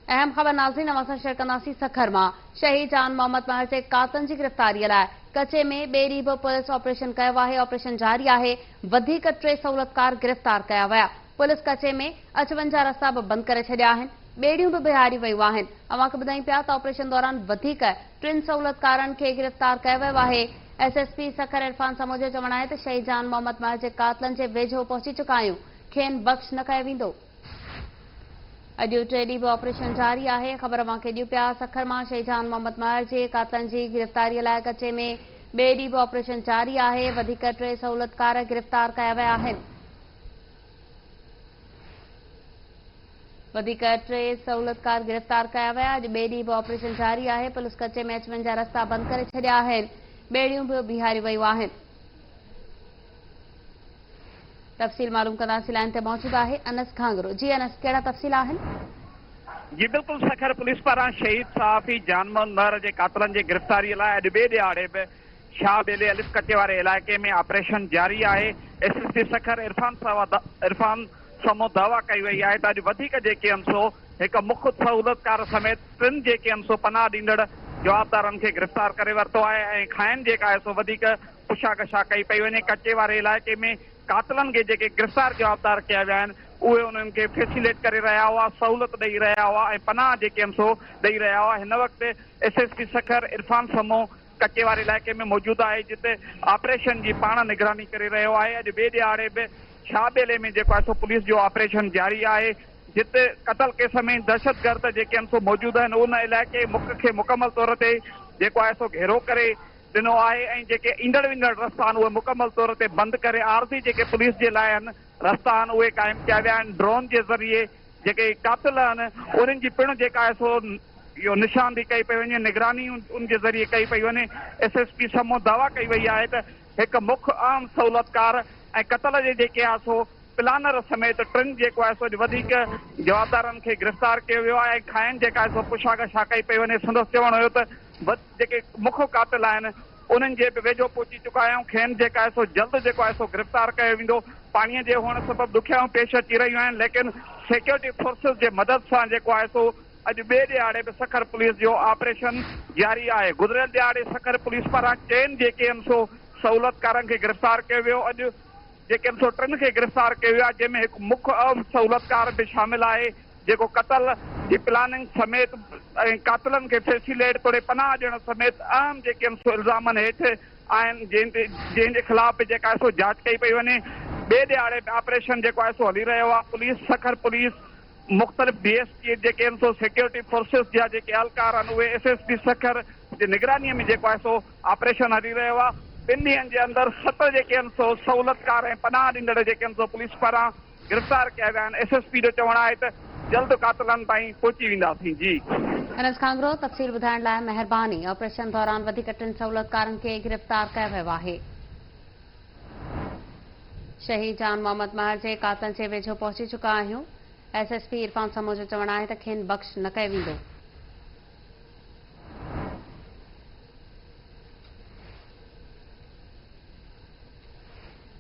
اهم خبر ناظرين اوهان سان شيئر ڪنداسين سکر مان شهيد جان محمد مهر جي قاتلن جي گرفتاري لاء ڪچي ۾ ٻئي ڏينهن به پوليس آپريشن ڪيو آهي آپريشن جاري آهي وڌيڪ ٽي سهولتڪار گرفتار ڪيا ويا پوليس ڪچي ۾ اچ وڃ جا رستا به بند ڪري ڇڏيا آهن ٻيڙيون به بيهاريون ويون آهن اوهان کي ٻڌايون پيا ته آپريشن دوران وڌيڪ ٽن سهولتڪارن کي گرفتار ڪيو ويو آهي S S P Sukkur Irfan Samoon جو چوڻ آهي ته شهيد جان محمد مهر جي قاتلن جي ويجهو پهچي چڪا آهيون کين بخش نه ڪيو ويندو. اڄ ٽئين ڏينهن به آپريشن جاري آهي، خبر اوهان کي ڏيون پيا، سکر مان شهيد جان محمد مهر جي قاتلن جي گرفتاري لاء ڪچي ۾ ٻئي ڏينهن به آپريشن جاري آهي، وڌيڪ ٽي سهولتڪار گرفتار ڪيا ويا آهن. وڌيڪ ٽي سهولتڪار گرفتار ڪيا ويا، اڄ ٻئي ڏينهن به آپريشن جاري آهي، پوليس ڪچي ۾ اچ وڃ جا رستا بند ڪري ڇڏيا آهن، ٻيڙيون به بيهاريون ويون آهن. تفصيل معلوم ڪنداسين لائين تي موجود آهي انس گهانگهرو جي انس ڪهڙا تفصيل آهن. جي بلڪل سکر پوليس پاران شهيد صحافي جان محمد مهر جي قاتلن جي گرفتاري لاء اڄ ٻئي ڏهاڙي به شاهه ٻيلي الف ڪچي واري علائقي ۾ آپريشن جاري آهي S S P Sukkur Irfan Irfan Samoon دعويٰ ڪئي وئي آهي ته اڄ وڌيڪ جيڪي اين سو هڪ مک سهولتڪار سميت ٽن جيڪي اين سو پناهه ڏيندڙ جوابدارن کي گرفتار ڪري ورتو آهي ۽ کانئن جيڪا آهي سو وڌيڪ پڇا ڳڇا ڪئي پئي وڃي، ڪچي واري علائقي ۾ قاتلن کي جيڪي گرفتار جوابدار ڪيا ويا آهن اهي انهن کي فيسيليٽ ڪري رهيا هئا، سهولت ڏئي رهيا هئا ۽ پناهه جيڪي آهن سو ڏئي رهيا هئا، هن وقت S S P Sukkur Irfan Samoon ڪچي واري علائقي ۾ موجود آهي جتي آپريشن جي پاڻ نگراني ڪري رهيو آهي، اڄ ٻئي ڏهاڙي به شاهه ٻيلي ۾ جيڪو آهي سو پوليس جو آپريشن جاري آهي جتي قتل ڪيس ۾ دهشتگرد جيڪي آهن سو موجود آهن ان علائقي مک کي مڪمل طور تي جيڪو آهي سو گهيرو ڪري ڏنو آهي ۽ جيڪي ايندڙ ويندڙ رستا آهن اهي مڪمل طور تي بند ڪري عارضي جيڪي پوليس جي لاء آهن رستا آهن اهي قائم ڪيا ويا آهن ڊرون جي ذريعي جيڪي قاتل آهن انهن جي پڻ جيڪا آهي سو اهو نشاندهي ڪئي پئي وڃي نگراني ان جي ذريعي ڪئي پئي وڃي ايس ايس پي سمون دعويٰ ڪئي وئي آهي ته هڪ مک اهم سهولتڪار ۽ قتل جي جيڪي آهي سو پلانر سميت ٽن جيڪو آهي سو اڄ وڌيڪ جوابدارن کي گرفتار ڪيو ويو آهي ۽ کانئن جيڪا آهي سو پڇا ڳڇا ڪئي پئي وڃي سندس چوڻ هيو ته جيڪي مک قاتل آهن انهن جي به ويجهو پهچي چڪا آهيون کين جيڪا آهي سو جلد جيڪو آهي سو گرفتار ڪيو ويندو پاڻي جي هئڻ سبب ڏکيائيون پيش اچي رهيون آهن ليڪن سيڪيورٽي فورسز جي مدد سان جيڪو آهي سو اڄ ٻئي ڏهاڙي به سکر پوليس جو آپريشن جاري آهي گذريل ڏهاڙي سکر پوليس پاران چئن جيڪي اين سو سهولتڪارن کي گرفتار ڪيو ويو اڄ جيڪي اين سو ٽن کي گرفتار ڪيو ويو آهي جنهن ۾ هڪ مک اهم سهولتڪار به شامل آهي جيڪو قتل جي پلاننگ سميت ۽ قاتلن کي فيسيليٽ توڙي پناهه ڏيڻ سميت اهم جيڪي اين سو الزامن هيٺ آهن جنهن تي جنهن جي خلاف به جيڪا آهي سو جاچ ڪئي پئي وڃي ٻئي ڏهاڙي به آپريشن جيڪو آهي سو هلي رهيو آهي پوليس سکر پوليس مختلف ڊي ايس پي جيڪي آهن سو سيڪيورٽي فورسز جا جيڪي اهلڪار آهن اهي ايس ايس پي سکر جي نگراني ۾ جيڪو آهي سو آپريشن هلي رهيو آهي ٻن ڏينهن جي اندر ست جيڪي آهن سو سهولتڪار ۽ پناهه ڏيندڙ جيڪي آهن سو پوليس پاران گرفتار ڪيا ويا آهن ايس ايس پي جو چوڻ آهي ته جلد قاتلن تائين پهچي وينداسين جي. انس گهانگهرو تفصيل ٻڌائڻ لاء مهرباني آپريشن دوران وڌيڪ ٽن سهولتڪارن کي گرفتار ڪيو ويو آهي. شهيد جان محمد مهر جي قاتلن جي ويجهو پهچي چڪا آهيون، S S P Irfan Samoon جو چوڻ آهي ته کين بخش نه ڪيو ويندو.